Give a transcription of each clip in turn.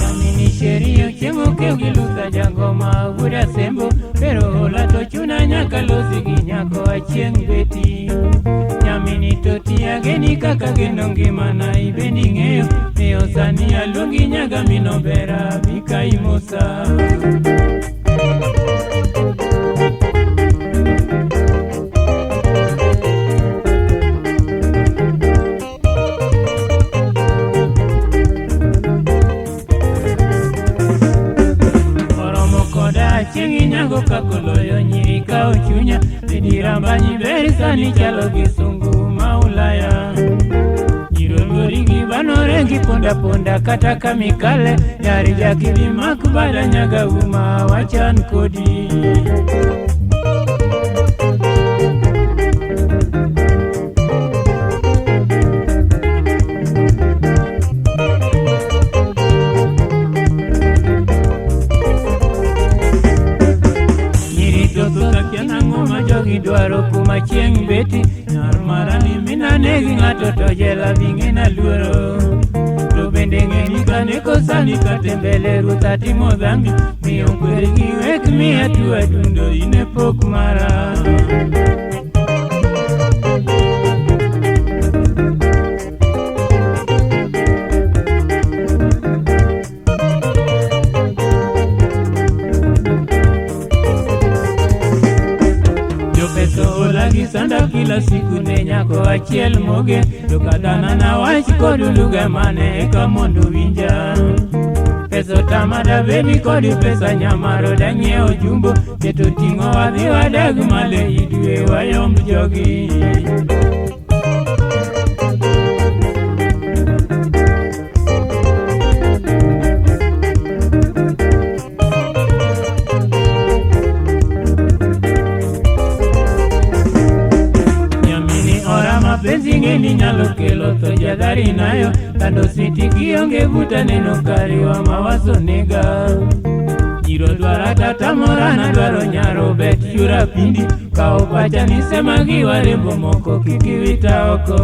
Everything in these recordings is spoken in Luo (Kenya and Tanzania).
Nyamini sheria chiemo kew gi lutha jangoma wuod Asembo pero ola to chuna nyaka losi gi nyako achieng' beti. Nyamini to tiageni kaka geno ngimana ibendi ng'eyo miyo sani aluongi nyaga minobera bika imosa. Oromo koda achieng' inyago kakoloyo nyiri kawo chunya Bidirambanyi ber sani chalo gi sungu ma Ulaya. Nyirolwori gi banore gi ponda ponda kata kamikale nyari jakili mak bada nyaga uma wachan kodi. Nyiri to kakia nang'o ma jogi dwaro kuma chieng' beti nyar mara ni mina negi ng'ato to jela bing'e na luoro. To bende ng'e ni kaneko sani kate mbele ruoth atimo dhambi miyo kweregi wek miya tuo adundo in e pok mara. Jopeso ola gi sanda kila siku ne nyako achiel moge to kadana na wach kod lugha mane eka mondo winja. Pesa tama dabedi kod pesa nyamaro dang'iewo jumbo keto ting'o wadhi wadag male idwe wayomb jogi. Nyamini ora mapenzi ng'eni nyalo kelo tho jadhari nayo kando siti kionge vuta neno kari wa mawazo nega. Nyiro dwara tata morana dwaro nyaro bet yura pindi kawo pacha ni sema gi warembo moko kik iwita oko.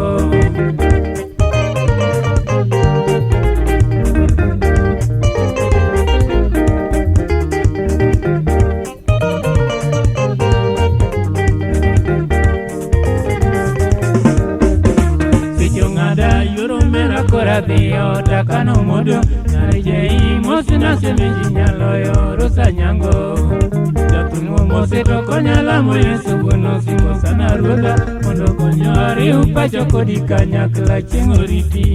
Seche ong'ada yuoro mera kora dhi ot akano modo nyar jei mos nasemeji nyaloyo Rosa Nyango. Jathum mose to konya lamo Yesu wuon osingo sana ruodha mondo okonya ariw pacho kodi kanyakla chieng' oriti.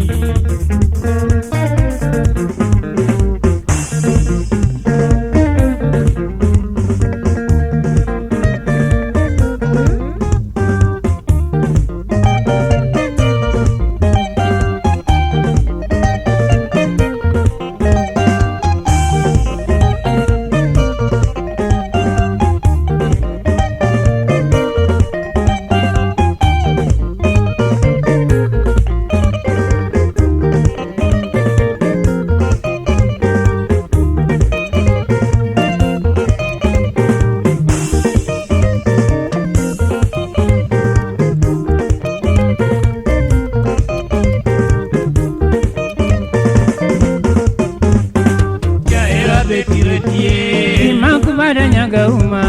Jahera betire tie Imak bada nyaga uma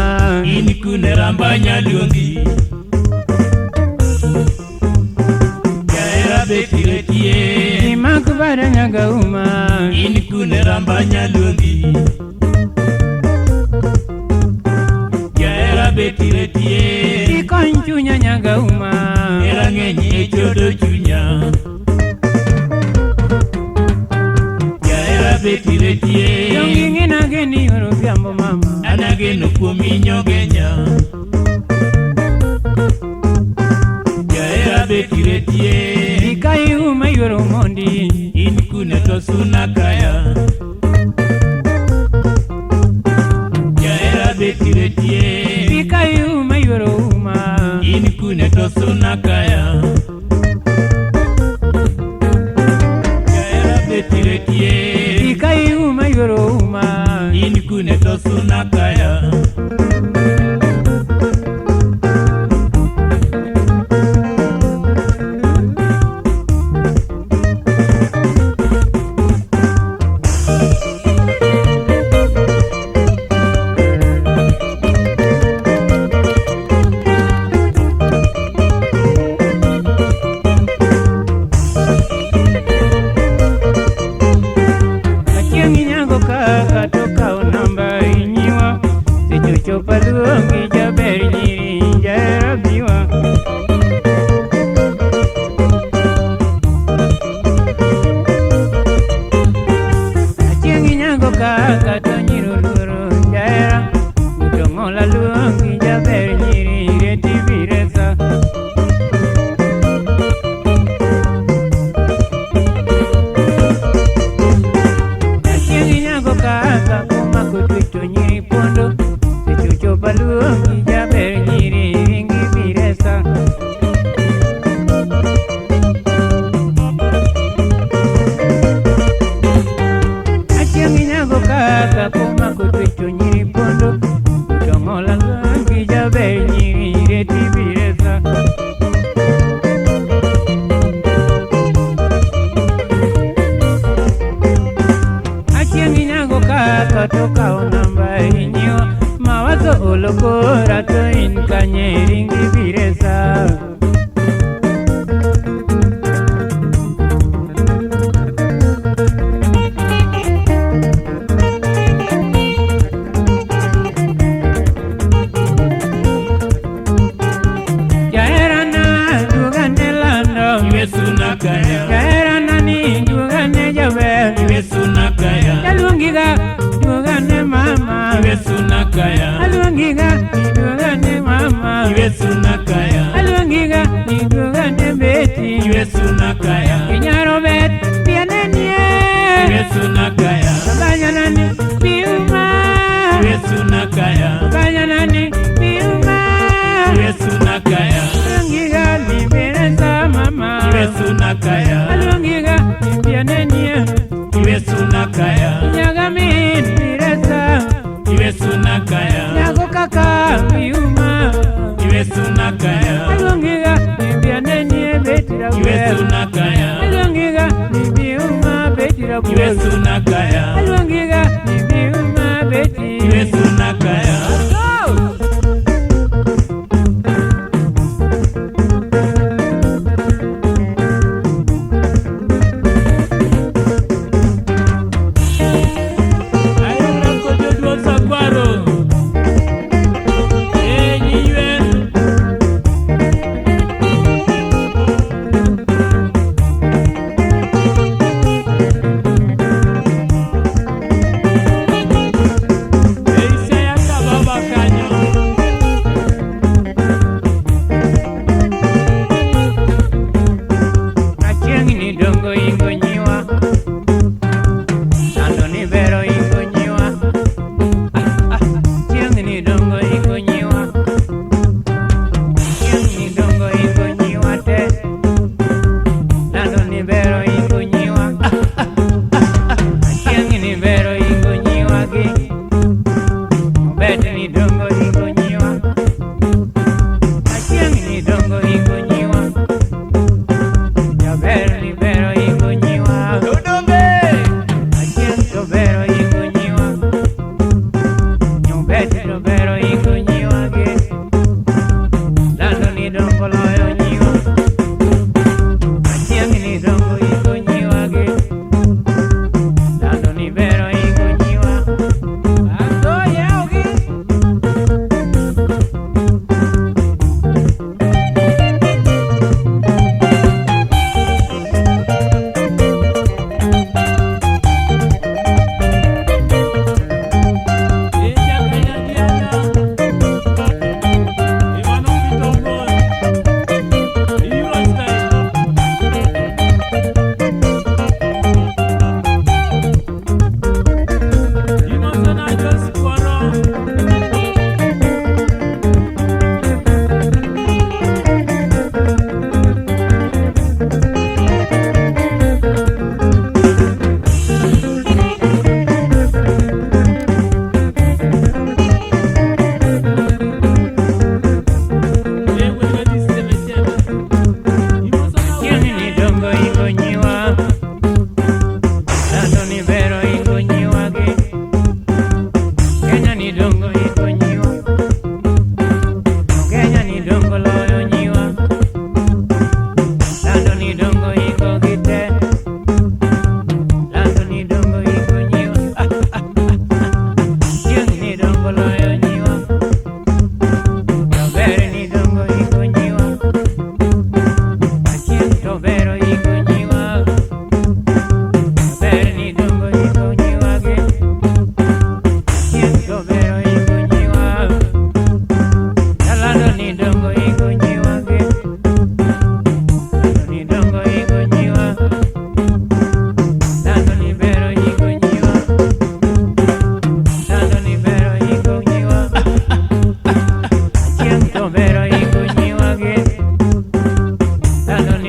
in kune ramba nyaluongi Jahera betire tie Imak bada nyaga uma in kune ramba nyaluongi Jahera betire tie Ikony chunya nyaga uma Hera ng'eny e chodo chunya Jahera betire tie Donge ing'e geni yoro odhiambo mama An ageno kuomi nyogenya Jahera betire tie Ikai uma yoro mondi In kune to suna kaya Jahera betire tie Ikai uma yoro uma In kune to suna kaya Jahera betire tie Ikai uma yoro uma In kune to suna kaya. Achieng' inyango kaka to kawo namba inyiwa. Seche ochopo aluongi jaber nyiri jahera biwa. Achieng' inyango kaka to nyiri oluoro jahera. Utong'ola luongi jaber nyiri reti biresa. Achieng' inyango kaka komako twech to nyiri pondo. Seche ochopo aluongi jaber nyiri ringi biresa. Achieng' inyango kaka komako twech to nyiri pondo. Utong'ola luongi jaber nyiri reti biresa. Achieng' inyango kaka to kawo namba inyiwa. Mawazo olo kora to in kanye ringi biresa. Jaherana duogane lando. Iwe suna kaya. Jaherana ni duogane jaber. Iwe suna kaya. Jaluongiga duogane mama. Iwe suna kaya. Aluongiga duogane mama. Iwe suna kaya. Aluongiga duogane beti. Iwe suna kaya. Inyaro bet pianenie. Iwe suna kaya. Banyanani biuma. Iwe suna kaya. Banyanani biuma. Iwe suna kaya. Aluongiga ni beresa mama. Iwe suna kaya. Aluongiga pianenie. Iwe suna kaya. Nyagamin biresa. Iwe suna kaya. Nyago kaka biuma. Iwe suna kaya. Aluongiga pianenie betira Iwe suna kaya. Aluongiga biuma betira Iwe suna kaya. Aluongiga biuma beti. Iwe suna kaya. Ahero kojoduo sakwaro. Eh, nyiywen. Ei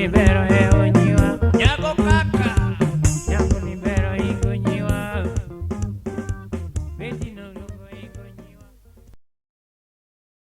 ni bero.